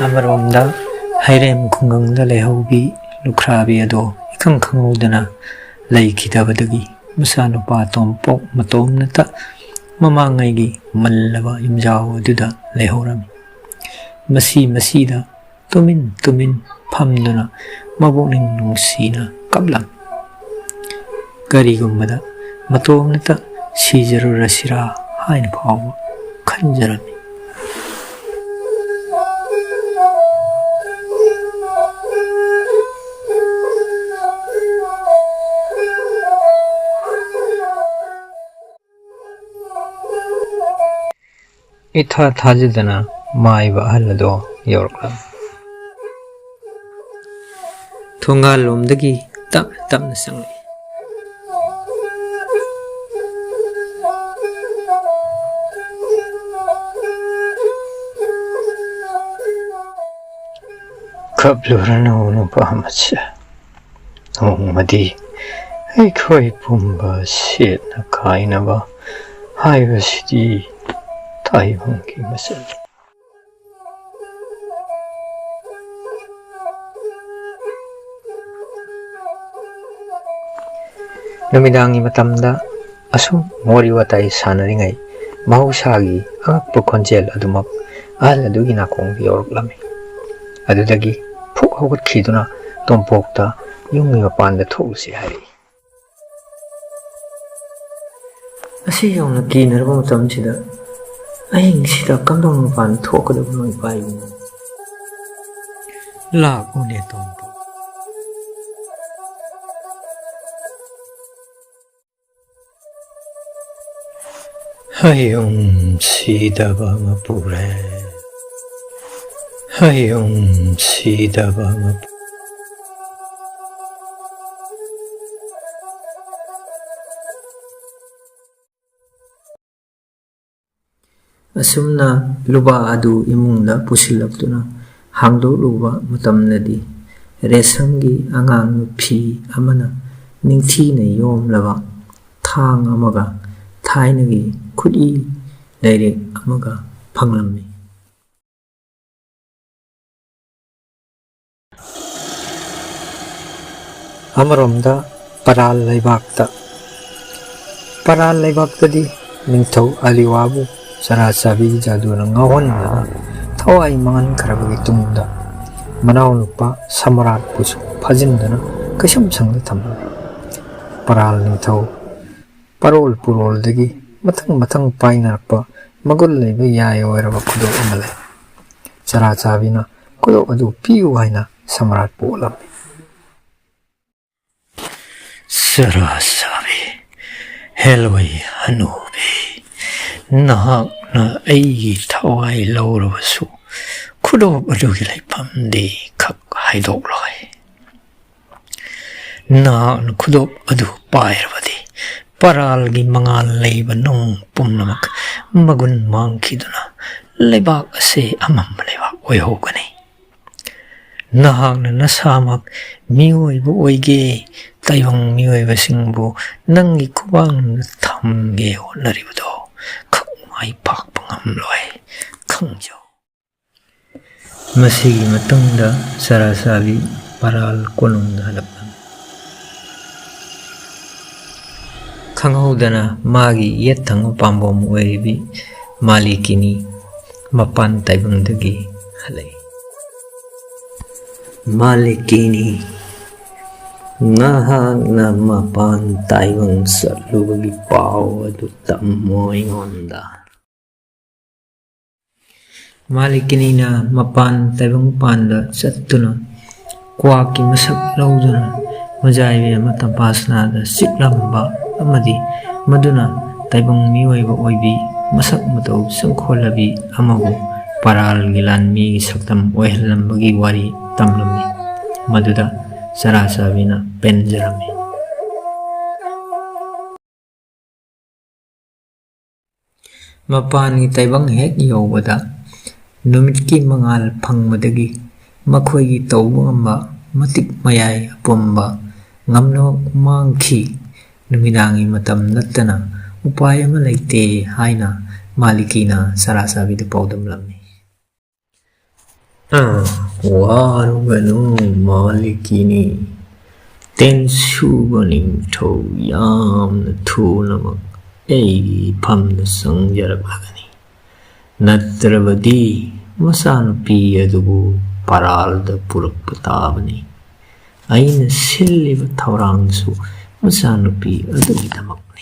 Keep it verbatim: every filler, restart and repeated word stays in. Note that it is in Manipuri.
ꯑꯃꯔꯣꯝꯗ ꯍꯩꯔꯦꯝ ꯈꯨꯡꯒꯪꯗ ꯂꯩꯍꯧꯕꯤ ꯂꯨꯈ꯭ꯔꯥꯕꯤ ꯑꯗꯣ ꯏꯈꯪ ꯈꯪꯍꯧꯗꯅ ꯂꯩꯈꯤꯗꯕꯗꯒꯤ ꯃꯆꯥꯅꯨꯄꯥ ꯇꯣꯝꯄꯣꯛ ꯃꯇꯣꯝꯅꯇ ꯃꯃꯥꯡꯉꯩꯒꯤ ꯃꯜꯂꯕ ꯌꯨꯝꯖꯥꯎ ꯑꯗꯨꯗ ꯂꯩꯍꯧꯔꯝꯃꯤ꯫ ꯃꯁꯤ ꯃꯁꯤꯗ ꯇꯨꯃꯤꯟ ꯇꯨꯃꯤꯟ ꯐꯝꯗꯨꯅ ꯃꯕꯨꯛꯅꯤꯡ ꯅꯨꯡꯁꯤꯅ ꯀꯞꯂꯝꯃꯤ꯫ ꯀꯔꯤꯒꯨꯝꯕꯗ ꯃꯇꯣꯝꯅꯇ ꯁꯤꯖꯔꯨꯔꯁꯤꯔꯥ ꯍꯥꯏꯅ ꯐꯥꯎꯕ ꯈꯟꯖꯔꯝꯃꯤ꯫ ꯏꯊꯥ ꯊꯥꯖꯗꯅ ꯃꯥꯏꯕ ꯑꯍꯜ ꯑꯗꯣ ꯌꯧꯔꯛꯂꯝꯃꯤ꯫ ꯊꯣꯡꯒꯥꯜ ꯂꯣꯝꯗꯒꯤ ꯇꯞꯅ ꯇꯞꯅ ꯆꯪꯂꯛꯏ꯫ ꯀꯞꯂꯨꯔꯅꯨ ꯅꯨꯄꯥ ꯃꯆꯥ, ꯅꯣꯡꯃꯗꯤ ꯑꯩꯈꯣꯏ ꯄꯨꯝꯕ ꯁꯦꯠꯅ ꯈꯥꯏꯅꯕ ꯍꯥꯏꯕꯁꯤꯗꯤ ꯇꯥꯏꯕꯪꯒꯤ ꯃꯆꯜꯅꯤ꯫ ꯅꯨꯃꯤꯗꯥꯡꯒꯤ ꯃꯇꯝꯗ ꯑꯁꯨꯝ ꯋꯥꯔꯤ ꯋꯥꯇꯥꯏ ꯁꯥꯟꯅꯔꯤꯉꯩ ꯃꯍꯧꯁꯥꯒꯤ ꯑꯉꯛꯄ ꯈꯣꯟꯖꯦꯜ ꯑꯗꯨꯃꯛ ꯑꯍꯜ ꯑꯗꯨꯒꯤ ꯅꯥꯀꯣꯡꯗ ꯌꯧꯔꯛꯂꯝꯃꯤ꯫ ꯑꯗꯨꯗꯒꯤ ꯐꯨꯛ ꯍꯧꯒꯠꯈꯤꯗꯨꯅ ꯇꯣꯝꯄꯣꯛꯇ ꯌꯨꯝꯒꯤ ꯃꯄꯥꯟꯗ ꯊꯣꯛꯂꯨꯁꯤ ꯍꯥꯏꯔꯛꯏ꯫ ꯑꯁꯤ ꯌꯧꯅ ꯀꯤꯅꯔꯕ ꯃꯇꯝꯁꯤꯗ ꯑꯍꯤꯡꯁꯤꯗ ꯀꯝꯗꯧꯅ ꯃꯄꯥꯟ ꯊꯣꯛꯀꯗꯕꯅꯣ ꯏꯄꯥ ꯏꯕꯨꯡꯉꯣ? ꯂꯥꯛꯎꯅꯦ ꯇꯣꯝꯕ꯫ ꯍꯌꯨꯝ ꯁꯤꯗꯕ ꯑꯃ ꯄꯨꯔꯦ꯫ ꯍꯌꯨꯝ ꯁꯤꯗꯕ ꯑꯃ ꯄꯨꯔꯦ꯫ ꯑꯁꯨꯝꯅ ꯂꯨꯕꯥ ꯑꯗꯨ ꯏꯃꯨꯡꯗ ꯄꯨꯁꯤꯜꯂꯛꯇꯨꯅ ꯍꯥꯡꯗꯣꯛꯂꯨꯕ ꯃꯇꯝꯗꯗꯤ ꯔꯦꯁꯝꯒꯤ ꯑꯉꯥꯡ ꯐꯤ ꯑꯃꯅ ꯅꯤꯡꯊꯤꯅ ꯌꯣꯝꯂꯕ ꯊꯥꯡ ꯑꯃꯒ ꯊꯥꯏꯅꯒꯤ ꯈꯨꯠꯏ ꯂꯥꯏꯔꯤꯛ ꯑꯃꯒ ꯐꯪꯂꯝꯃꯤ꯫ ꯑꯃꯔꯣꯝꯗ ꯄꯔꯥꯜ ꯂꯩꯕꯥꯛꯇ, ꯄꯔꯥꯜ ꯂꯩꯕꯥꯛꯇꯗꯤ ꯅꯤꯡꯊꯧ ꯑꯂꯤꯋꯥꯕꯨ ꯆꯔꯥ ꯆꯥꯕꯤꯒꯤ ꯖꯥꯗꯨꯅ ꯉꯥꯎꯍꯟꯗꯨꯅ ꯊꯋꯥꯏ ꯃꯥꯡꯍꯟꯈ꯭ꯔꯕꯒꯤ ꯇꯨꯡꯗ ꯃꯅꯥꯎꯅꯨꯄꯥ ꯁꯃꯔꯥꯠꯄꯨꯁꯨ ꯐꯥꯖꯤꯟꯗꯨꯅ ꯀꯩꯁꯨꯝꯁꯪꯗ ꯊꯝꯂꯝꯃꯤ꯫ ꯄꯔꯥꯜ ꯅꯤꯡꯊꯧ ꯄꯔꯣꯜ ꯄꯨꯔꯣꯜꯗꯒꯤ ꯃꯊꯪ ꯃꯊꯪ ꯄꯥꯏꯅꯔꯛꯄ ꯃꯒꯨꯟ ꯂꯩꯕ ꯌꯥꯏ ꯑꯣꯏꯔꯕ ꯈꯨꯗꯣꯞ ꯑꯃ ꯂꯩ꯫ ꯆꯔꯥ ꯆꯥꯕꯤꯅ ꯈꯨꯗꯣꯞ ꯑꯗꯨ ꯄꯤꯌꯨ ꯍꯥꯏꯅ ꯁꯃꯔꯥꯠꯄꯨ ꯎꯠꯂꯝꯃꯤ꯫ ꯆꯔꯥ ꯆꯥꯕꯤ, ꯍꯦꯂꯣꯏ ꯍꯅꯨꯕꯤ, ꯅꯍꯥꯛꯅ ꯑꯩꯒꯤ ꯊꯋꯥꯏ ꯂꯧꯔꯕꯁꯨ ꯈꯨꯗꯣꯞ ꯑꯗꯨꯒꯤ ꯂꯩꯐꯝꯗꯤ ꯈꯛ ꯍꯥꯏꯗꯣꯛꯂꯣꯏ꯫ ꯅꯍꯥꯛꯅ ꯈꯨꯗꯣꯞ ꯑꯗꯨ ꯄꯥꯏꯔꯕꯗꯤ ꯄꯔꯥꯜꯒꯤ ꯃꯉꯥꯜ ꯂꯩꯕ ꯅꯨꯡ ꯄꯨꯝꯅꯃꯛ ꯃꯒꯨꯟ ꯃꯥꯡꯈꯤꯗꯨꯅ ꯂꯩꯕꯥꯛ ꯑꯁꯤ ꯑꯃꯝꯕ ꯂꯩꯕꯥꯛ ꯑꯣꯏꯍꯧꯒꯅꯤ꯫ ꯅꯍꯥꯛꯅ ꯅꯁꯥꯃꯛ ꯃꯤꯑꯣꯏꯕ ꯑꯣꯏꯒꯦ, ꯇꯥꯏꯕꯪ ꯃꯤꯑꯣꯏꯕꯁꯤꯡꯕꯨ ꯅꯪꯒꯤ ꯈꯨꯕꯥꯛꯅ ꯊꯝꯒꯦ ꯍꯣꯠꯅꯔꯤꯕꯗꯣ ꯈꯛ ꯃꯥꯏ ꯄꯥꯛꯄ ꯉꯝꯂꯣꯏ, ꯈꯪꯖꯧ꯫ ꯃꯁꯤꯒꯤ ꯃꯇꯨꯡꯗ ꯆꯔꯥ ꯆꯥꯕꯤ ꯄꯔꯥꯜ ꯀꯣꯅꯨꯡꯗ ꯍꯜꯂꯛꯂꯝꯃꯤ꯫ ꯈꯪꯍꯧꯗꯅ ꯃꯥꯒꯤ ꯌꯦꯠ ꯊꯪꯕ ꯄꯥꯝꯕꯣꯝ ꯑꯣꯏꯔꯤꯕꯤ ꯃꯥꯂꯤꯀꯤꯅꯤ ꯃꯄꯥꯟ ꯇꯥꯏꯕꯪꯗꯒꯤ ꯍꯜꯂꯛꯏ꯫ ꯃꯥꯂꯤꯀꯤꯅꯤ, ꯅꯍꯥꯛꯅ ꯃꯄꯥꯟ ꯇꯥꯏꯕꯪ ꯆꯠꯂꯨꯕꯒꯤ ꯄꯥꯎ ꯑꯗꯨ ꯇꯝꯃꯣ ꯑꯩꯉꯣꯟꯗ꯫ ꯃꯥꯂꯤꯀꯤꯅꯤꯅ ꯃꯄꯥꯟ ꯇꯥꯏꯕꯪꯄꯥꯟꯗ ꯆꯠꯇꯨꯅ ꯀ꯭ꯋꯥꯛꯀꯤ ꯃꯁꯛ ꯂꯧꯗꯨꯅ ꯃꯖꯥꯏꯕꯤ ꯑꯃ ꯇꯝꯄꯥꯁꯅꯥꯗ ꯆꯤꯛꯂꯝꯕ ꯑꯃꯗꯤ ꯃꯗꯨꯅ ꯇꯥꯏꯕꯪ ꯃꯤꯑꯣꯏꯕ ꯑꯣꯏꯕꯤ ꯃꯁꯛ ꯃꯇꯧ ꯆꯪꯈꯣꯜꯂꯕꯤ ꯑꯃꯕꯨ ꯄꯔꯥꯜꯒꯤ ꯂꯥꯟꯃꯤꯒꯤ ꯁꯛꯇꯝ ꯑꯣꯏꯍꯜꯂꯝꯕꯒꯤ ꯋꯥꯔꯤ ꯇꯝꯂꯝꯃꯤ꯫ ꯃꯗꯨꯗ ꯆꯔꯥ ꯆꯥꯕꯤꯅ ꯄꯦꯟꯖꯔꯝꯃꯤ꯫ ꯃꯄꯥꯟꯒꯤ ꯇꯥꯏꯕꯪ ꯍꯦꯛ ꯌꯧꯕꯗ ꯅꯨꯃꯤꯠꯀꯤ ꯃꯉꯥꯜ ꯐꯪꯕꯗꯒꯤ ꯃꯈꯣꯏꯒꯤ ꯇꯧꯕ ꯉꯝꯕ ꯃꯇꯤꯛ ꯃꯌꯥꯏ ꯑꯄꯨꯝꯕ ꯉꯝꯅꯃꯛ ꯃꯥꯡꯈꯤ꯫ ꯅꯨꯃꯤꯗꯥꯡꯒꯤ ꯃꯇꯝ ꯅꯠꯇꯅ ꯎꯄꯥꯏ ꯑꯃ ꯂꯩꯇꯦ ꯍꯥꯏꯅ ꯃꯥꯂꯤꯀꯤꯅ ꯆꯔꯥ ꯆꯥꯕꯤꯗ ꯄꯥꯎꯗꯝꯂꯝꯃꯤ꯫ ꯑꯥ, ꯋꯥꯔꯨꯒꯅꯨ ꯃꯥꯂꯤꯀꯤꯅꯤ, ꯇꯦꯟꯁꯨꯕ ꯅꯤꯡꯊꯧ ꯌꯥꯝꯅ ꯊꯨꯅꯃꯛ ꯑꯩꯒꯤ ꯏꯐꯝꯗ ꯆꯪꯖꯔꯛꯂꯒꯅꯤ꯫ ꯅꯠꯇ꯭ꯔꯕꯗꯤ ꯃꯆꯥꯅꯨꯄꯤ ꯑꯗꯨꯕꯨ ꯄꯔꯥꯜꯗ ꯄꯨꯔꯛꯄ ꯇꯥꯕꯅꯤ꯫ ꯑꯩꯅ ꯁꯤꯜꯂꯤꯕ ꯊꯧꯔꯥꯡꯁꯨ ꯃꯆꯥꯅꯨꯄꯤ ꯑꯗꯨꯒꯤꯗꯃꯛꯅꯤ꯫